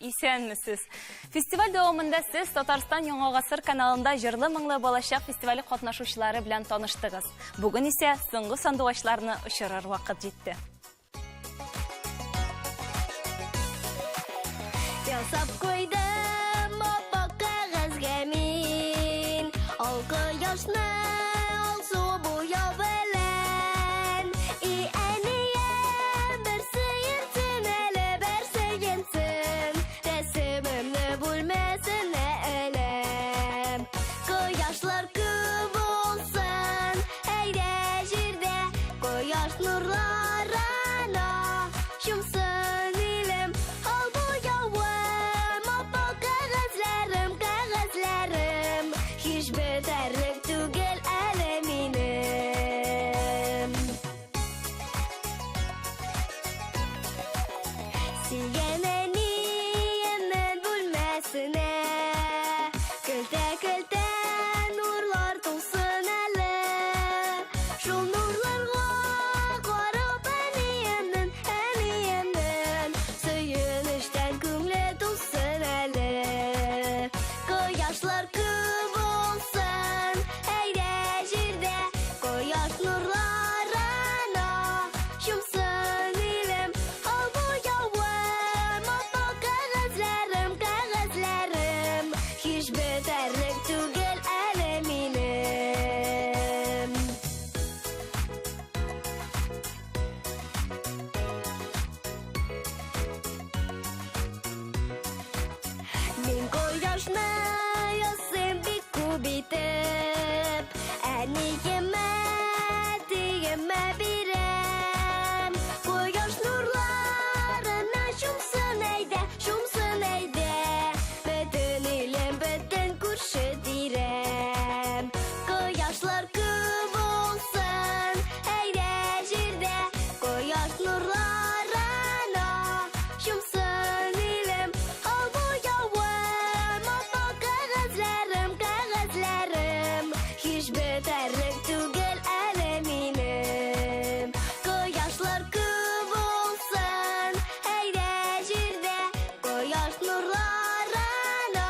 Исәнмесез. Фестиваль дәвамында сез Татарстан Яңа гасыр каналында Җырлы моңлы балачак фестивале катнашучылары белән таныштыгыз. Бүген исә соңгы сандугачларны очырыр вакыт җитте. Ясап куйдым аппак кәгазьгә мин Ал кояшны алсу буяу белән. И әнием, бер сөенсен әле, бер сөенсен, Рәсемемне бүлмәсенә эләм. Кояшлар күп булсын, әйдә җирдә, Кояш нурларына чумсын илем. Ал буявым, аппак кәгазьләрем, кәгазьләрем, Һич бетәрлек түгел әле минем. Сөйгән әниемнең бүлмәсенә Көлтә-көлтә нурлар тулсын әле. Шул нурларга карап әниемнең, әниемнең Сөенечтән күңле тулсын әле. Кояшлар күп булсын, әйдә җирдә, Кояш нурларына чумсын илем. Ал буявым, аппак кәгазьләрем, кәгазьләрем, Һич бетәрлек түгел әле минем. Мин кояшны ясыйм бик күп итеп, Әниемә, әтиемә бирәм. Кояш нурларына чумсын әйдә, чумсын әйдә, Бөтен илем, бөтен күрше тирәм. Кояшлар күп булсын, әйдә җирдә, Кояш нурларына чумсын илем. Ал буявым, аппак кәгазьләрем, кәгазьләрем, Һич бетәрлек түгел әле минем. Кояшлар күп булсын, әйдә җирдә, Кояш нурларына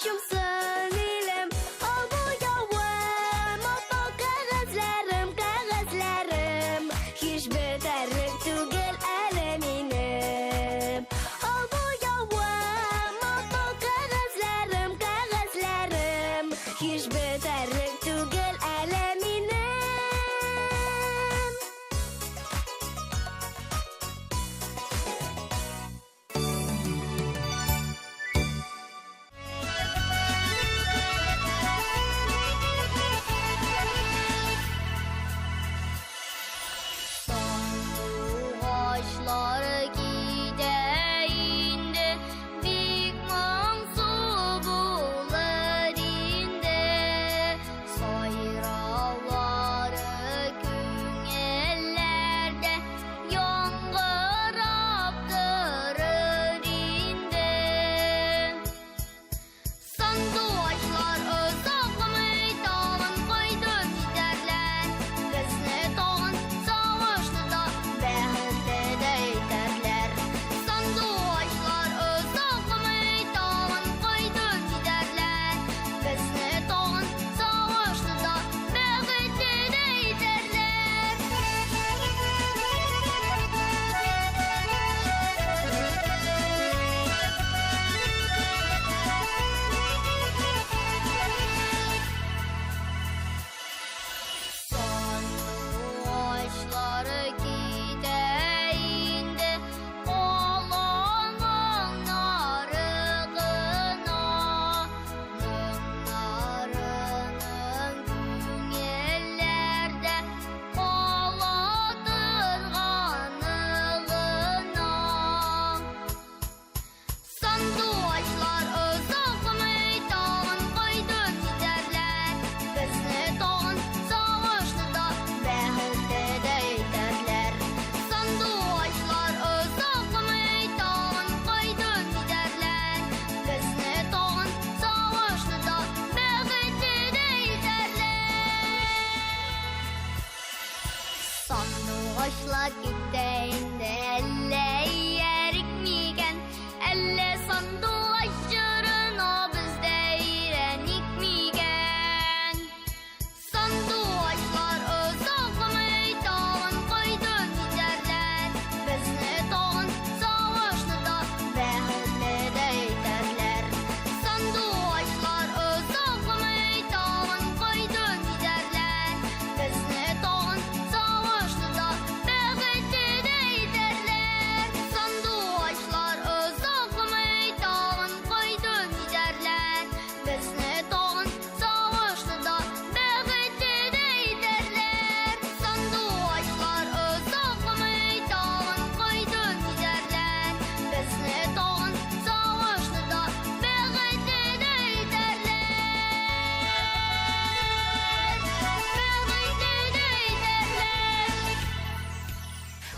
чумсын илем. Ал буявым, аппак кәгазьләрем, кәгазьләрем, Һич бетәрлек түгел әле минем. Ал буявым, аппак кәгазьләрем, кәгазьләрем, Һич бетәрлек түгел әле минем. Сандугачлар китә инде, бик моңсу булыр инде. Сайраулары күңелләрдә яңгырап торыр инде. Сандугачлар озакламый тагын кайтып җитәрләр. Безне тагын сагышлы да, бәхетле дә итәрләр. Сандугачлар озакламый тагын кайтып җитәрләр. Безне тагын сагышлы да, бәхетле дә итәрләр. Сандугачлар китә инде, кала моңнары гына. Моңнарының күңелләрдә кала торганы гына. Сандугачлар озакламый тагын кайтып җитәрләр. Безне тагын сагышлы да, бәхетле дә итәрләр. Сандугачлар озакламый тагын кайтып җитәрләр. Безне тагын сагышлы да, бәхетле дә итәрләр. Сандугачлар китә инде, әллә иярик микән, әллә сан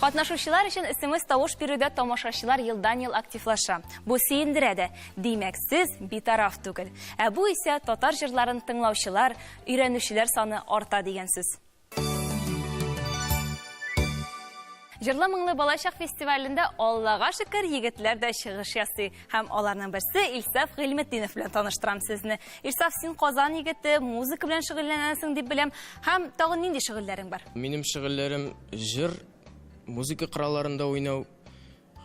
Катнашучылар өчен смс тавыш бирүдә тамашачылар елдан-ел активлаша. Бу сөендерә дә. Димәк, сез битараф түгел. Ә бу исә татар җырларын тыңлаучылар, өйрәнүчеләр саны арта дигән сүз. Җырлы моңлы балачак фестивалендә Аллага шөкер егетләр дә чыгыш ясый. Һәм аларның берсе Илсаф Гыйльметдинов белән таныштырам сезне. Илсаф, син Казан егете, музыка белән шөгыльләнәсең дип беләм. Һәм тагын нинди шөгыльләрең бар? Минем шөгыльләрем җыр, музыка коралларында уйнау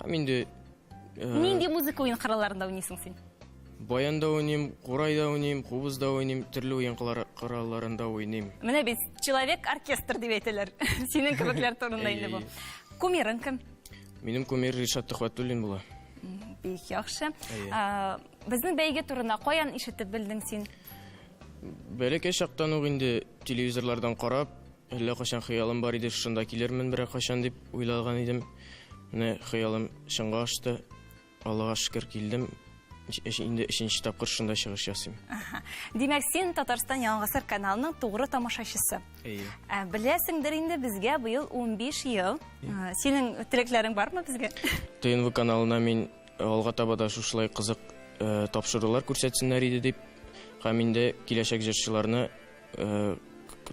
һәм инде Нинди музыка уен коралларында уйныйсың син? Баянда уйныйм, курайда уйныйм, кубызда уйныйм, төрле уен коралларында уйныйм. Менә бит человек-оркестр дип әйтәләр. Синең кебекләр турында инде бу. Кумирың кем? Минем кумир Ришат Төхвәтуллин була. Бик яхшы. Безнең бәйге турында каян ишетеп белдең син? Бәләкәй чактан ук инде телевизорлардан карап, әллә кайчан хыялым бар иде, шушында килермен берәр кайчан дип уйлаган идем. Менә хыялым чынга ашты. Аллага шөкер, килдем. Инде өченче тапкыр шунда чыгыш ясыйм. Димәк, син Татарстан Яңа гасыр каналының тугры тамашачысы. Әйе. Ә, беләсеңдер инде, безгә быел 15 ел. Синең теләкләрең бармы безгә? ТНВ каналына мин алга таба да шушылай кызык тапшырулар күрсәтсеннәр иде дип һәм инде киләчәк җырчыларны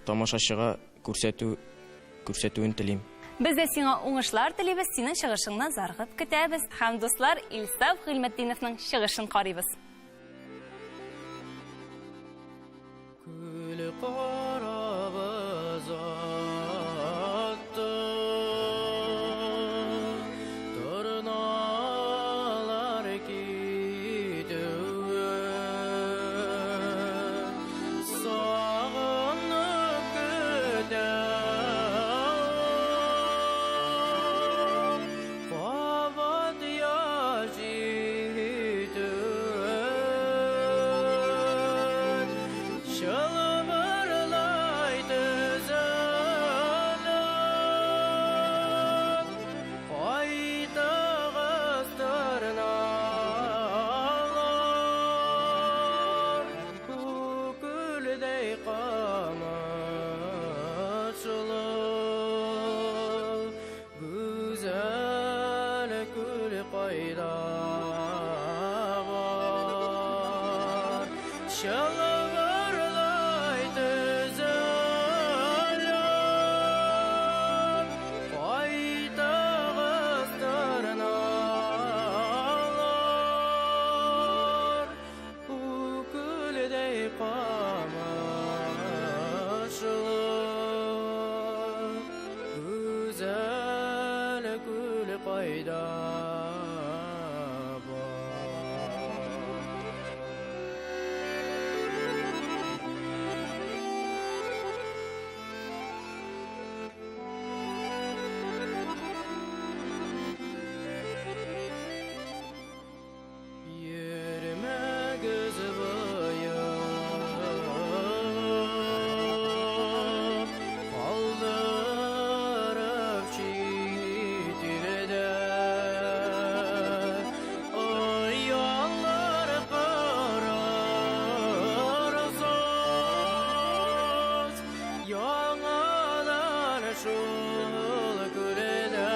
тамашачыга күрсәтү күрсәтүен телим. Без дә сиңа уңышлар телибез, синең чыгышыңны зарыгып көтәбез. Һәм, дуслар, Илсаф Гыйльметдиновның чыгышын карыйбыз. Күл карабыз атты, Торналар китүе. Сагынып көтәм, Кабат яшь итүен. Чылбырлай төзелеп, Кайтыгыз, торналар, Күкелдәй камышлы, Гүзәл күл кайда бар? Чылбырлай төзелеп, Кайтыгыз, торналар, Күкелдәй камышлы, Гүзәл күл кайда бар? Йөрмәгез боеп, Калдырып чит илдә. Оялар корырсыз, Яңадан шул күлдә.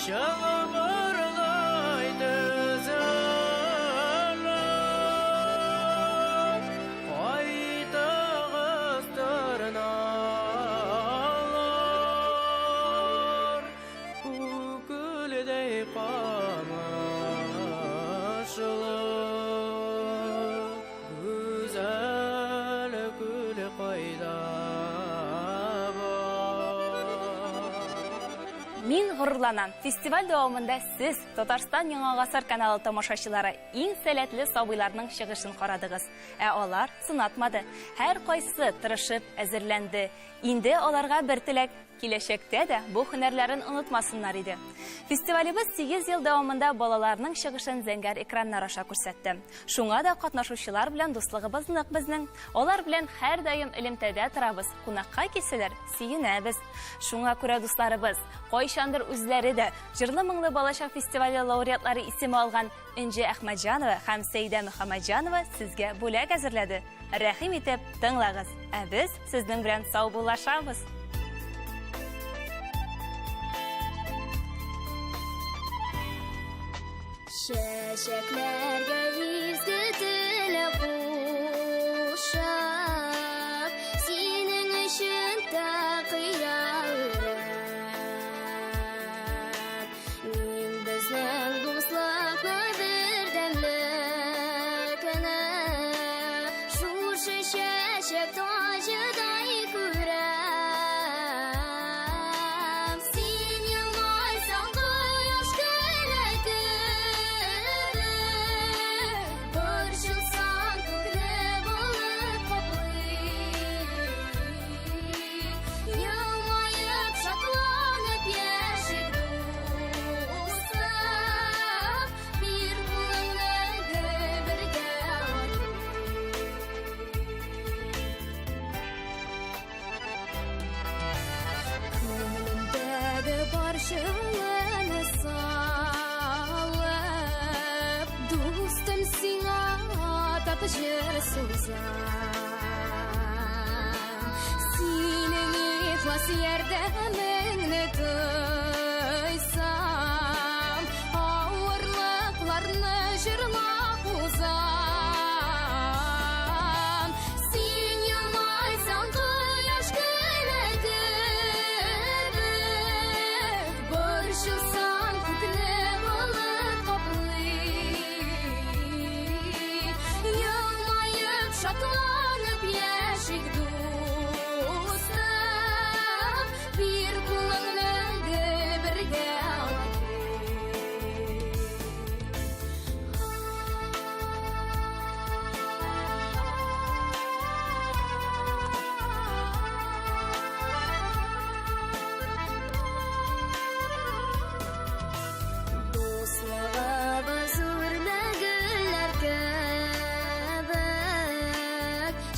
Чылбырлай төзелеп, Кайтыгыз, торналар, Күкелдәй камышлы, Гүзәл күл кайда бар? Мин горурланам. Фестиваль дәвамында сез, Татарстан Яңа гасыр каналы тамашачылары, иң сәләтле сабыйларның чыгышын карадыгыз. Ә алар сынатмады. Һәркайсы тырышып әзерләнде. Инде аларга бер теләк, киләчәктә дә бу һөнәрләрен онытмасыннар иде. Фестивалебез 8 ел дәвамында балаларның чыгышын зәңгәр экраннар аша күрсәтте. Шуңа да катнашучылар белән дуслыгыбыз нык безнең. Алар белән һәрдаим элемтәдә торабыз, кунакка килсәләр, сөенәбез. Шуңа күрә дусларыбыз, кайчандыр үзләре дә Җырлы-моңлы балачак фестивале лауреатлары исеме алган Энҗе Әхмәтҗанова һәм Сәйдә Мөхәммәтҗанова сезгә бүләк әзерләде. Рәхим итеп, тыңлагыз. Ә без сезнең белән саубуллашабыз. Чәчәкләргә изге теләк кушып, Синең өчен тәкыя үрәм. Мин безнең дуслыкны, бердәмлекне Шушы чәчәк таҗыдай күрәм. Син елмайсаң, кояш көлә кебек, Борчылсаң, күкне болыт каплый. Елмаеп, шатланып яшик, дустым, Бир кулыңны, гел бергә атлыйк. Күңелемдәге бар җылыны салып, Дустым, сиңа атап җыр сузам. Синең ихлас ярдәмеңне тойсам, Авырлыкларны җырлап узам. Син елмайсаң, кояш көлә кебек, Борчылсаң, күкне болыт каплый. Елмаеп, шатланып яшик, дустым, Бир кулыңны, гел бергә атлыйк. Дуслыгыбыз үрмә гөлләр кебек,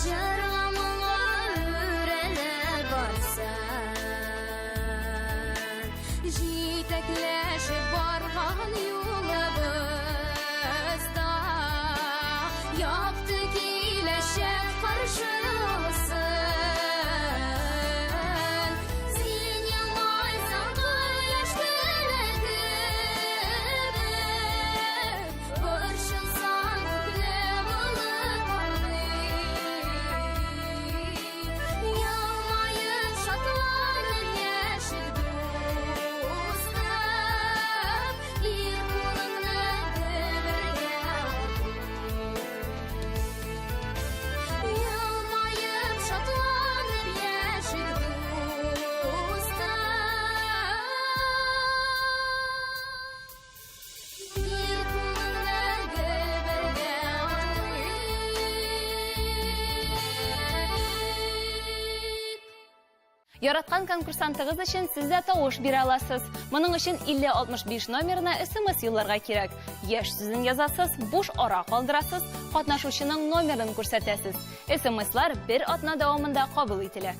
Җырга, моңга үрелеп барсын. Җитәкләшеп барган юлыбызда Якты киләчәк каршы алсын. Син елмайсаң, кояш көлә кебек, Борчылсаң, күкне болыт каплый. Елмаеп, шатланып яшик, дустым, Бир кулыңны, гел бергә атлыйк. Елмаеп, шатланып яшик, дустым, Бир кулыңны, гел бергә атлыйк. Яраткан конкурсантыгыз өчен сез дә тавыш бирә аласыз. Моның өчен 5065 номерына SMS юлларга кирәк. Яшь сүзен язасыз, буш ара калдырасыз, катнашучының номерын күрсәтәсез. SMS-лар бер атна дәвамында кабул ителә.